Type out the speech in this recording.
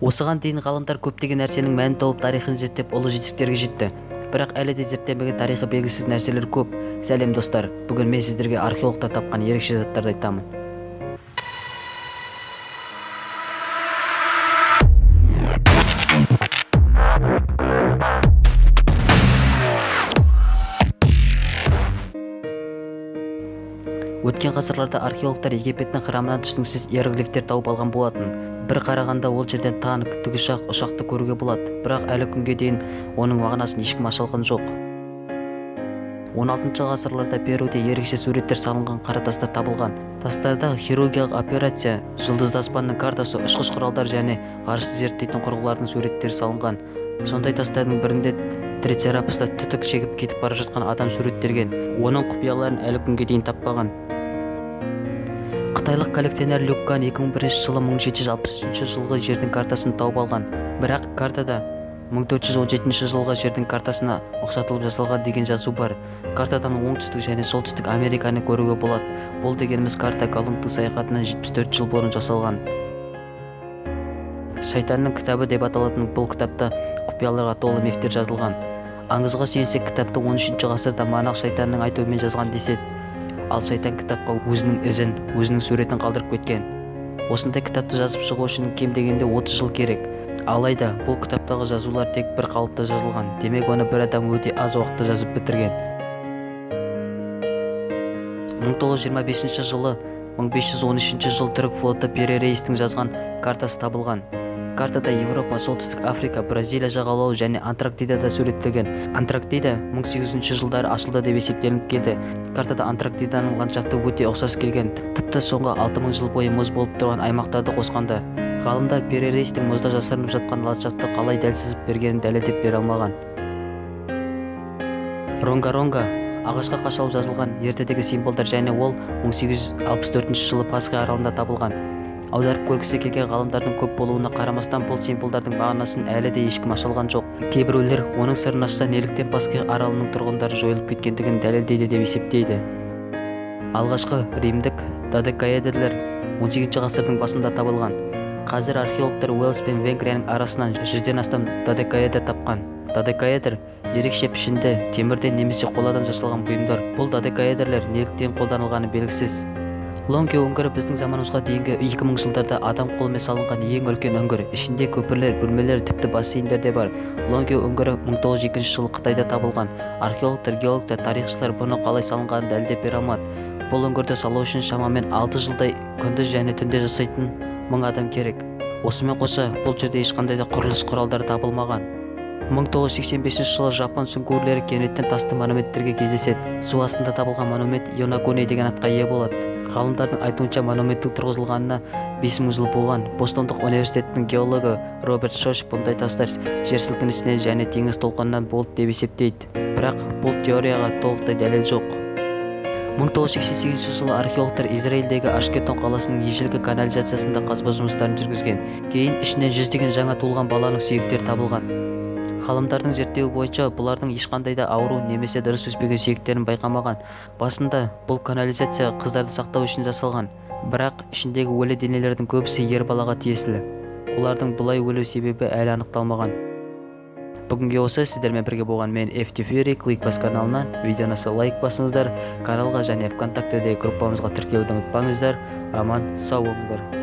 Осыған дейін ғалымдар көптеген нәрсенің мәнін тауып, тарихын зерттеп, ұлы жетістіктерге жетті. Бірақ әлі де зерттелмеген, тарихы белгісіз нәрселер көп. Сәлем, достар! Бүгін мен сіздерге археологтар тапқан ерекше заттарды айтамын. Өткен ғасырларда археологтар Египеттің храмынан түсініксіз иероглифтер тауып алған болатын. Бір қарағанда ол жерден танк, тікұшақ, ұшақты көруге болады. Бірақ әлі күнге дейін оның мағынасын ешкім аша алған жоқ. 16 ғасырларда Перуде ерекше суреттер салынған қара тастар табылған. Тастарда хирургиялық операция, жұлдызды аспанның картасы, ұшқыш құралдар және ғарышты зерттейтін құрылғылардың суреттері салынған. Сондай тастардың бірінде трицерапста түтік шегіп кетіп бара жатқан адам суреттелген. Оның құпияларын әлі күнге дейін таппаған. Қытайлық коллекционер Люк Кан 2001 жылы 1763 жылғы жердің картасын тауып алған. Бірақ картада 1417 жылғы жердің картасына ұқсатылып жасалған деген жазу бар. Картадан оңтүстік және солтүстік Американы көруге болады. Бұл дегеніміз карта Колумбтың саяхатынан 74 жыл бұрын жасалған. Шайтанның кітабы деп аталатын бұл кітапта құпияларға толы мифтер жазылған. Аңызға сүйенсек, кітапты 13 ғасырда монах шайтанның айтуымен жазған деседі. Ал шайтан кітапқа өзінің ізін, өзінің суретін қалдырып кеткен. Осындай кітапты жазып шығу үшін кем дегенде 30 жыл керек. Алайда бұл кітаптағы жазулар тек бір қалыпта жазылған. Демек, оны бір адам өте аз уақытта жазып бітірген. 1925 жылы 1513 жыл түрік флоты Пери Рейстің жазған картасы табылған. Картада Европа, Солтүстік Африка, Бразилия жағалауы және Антарктидада суреттелген. Антарктида 1800 жылдары ашылды деп есептелініп келді. Картада Антарктиданың ландшафты өте ұқсас келген. Тіпті соңғы 6000 жыл бойы мұз болып тұрған аймақтарды қосқанда. Ғалымдар Пери Рейстің мұзда жасырынып жатқан ландшафты қалай дәл сызып бергенін дәлелдеп бере алмаған. Ронга-ронга ағашқа қашалып жазылған ертедегі символдар және ол 1864 жылы Пасха аралында табылған. Аударып көргісі келген ғалымдардың көп болуына қарамастан бұл символдардың мағынасын әлі де ешкім аша алған жоқ. Кейбіреулер оның сырын ашса, неліктен Пасха аралының тұрғындары жойылып кеткендігін дәлелдейді деп есептейді. Алғашқы римдік додекаэдрлер 18 ғасырдың басында табылған. Қазір археологтар Уэльс пен Венгрияның арасынан 100-ден астам додекаэдр тапқан. Додекаэдр ерекше пішінді темірден немесе қоладан жасалған бұйымдар. Бұл додекаэдрлер неліктен қолданылғаны белгісіз. Лонге үңгірі біздің заманымызға дейінгі 2000 жылдарда адам қолымен салынған ең үлкен үңгір. Ішінде көпірлер, бөлмелер, тіпті бассейндер де бар. Лонге үңгірі 1902 жылы Қытайда табылған. Археологтар, геологтар, тарихшылар бұны қалай салынғанын дәлелдеп бере алмады. Бұл үңгірді салу үшін шамамен 6 жылдай күндіз және түнде жасайтын 1000 адам керек. Осымен қоса, бұл жерде ешқандай да құрылыс құралдары табылмаған. 1985 жылы жапон сүңгуірлері кенеттен тасты монументтерге кездеседі. Су астында табылған монумент Йонагуни деген атқа ие болады. Ғалымдардың айтуынша, монументтің тұрғызылғанына 5000 жыл болған. Бостондық университеттің геологы Роберт Шош бұндай тастар жер сілкінісінен және теңіз толқынынан болды деп есептейді. Бірақ бұл теорияға толықтай дәлел жоқ. 1988 жылы археологтар Израильдегі Ашкетон қаласының ежелгі канализациясында қазба жұмыстарын жүргізген. Кейін ішінен жүздеген жаңа туылған баланың сүйектері табылған. Ғалымдардың зерттеуі бойынша бұлардың ешқандай да ауру немесе дұрыс өспеген сүйектерін байқамаған. Басында бұл канализация қыздарды сақтау үшін жасалған. Бірақ ішіндегі өлі денелердің көбісі ер балаға тиесілі. Олардың бұлай өлу себебі әлі анықталмаған. Бүгінге осы сіздермен бірге болған мен FT Fury, Кликбас каналынан. Видеоны лайк басыңыздар, каналға және ВКонтактедегі группамызға тіркелуді ұмытпаңыздар. Аман сау болыңыздар.